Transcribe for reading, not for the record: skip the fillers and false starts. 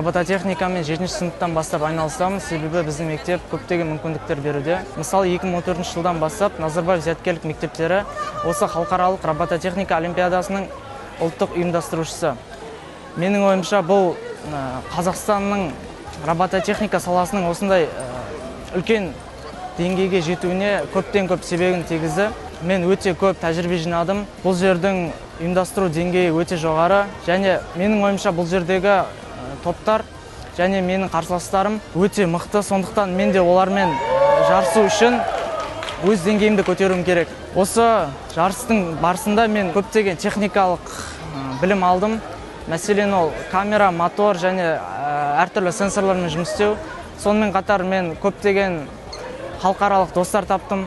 Робототехникамен 7 сыныптан бастап айналысамын, себебі біздің мектеп көптеген мүмкіндіктер беруде. Мысалы, 2014 жылдан бастап Назарбаев зияткерлік мектептері осы халықаралық робототехника олимпиадасының ұлттық ұйымдастырушысы. Менің ойымша, бұл Қазақстанның робототехника саласының осындай үлкен деңгейге жетуіне көптен көп себебін тигізді. Мен өте көп тәжірибе жинадым. Бұл жердің ұйымдастыру деңгейі өте жоғары, және менің ойымша, бұл жердегі топтар және менің қарсыластарым өте мықты, сондықтан мен де олармен жарысу үшін өз деңгейімді көтеруім керек. Осы жарыстың барысында мен көптеген техникалық білім алдым. Мәселен, ол камера, мотор және әртүрлі сенсорлармен жұмыс істеу. Сонымен қатар мен көптеген халықаралық достар таптым.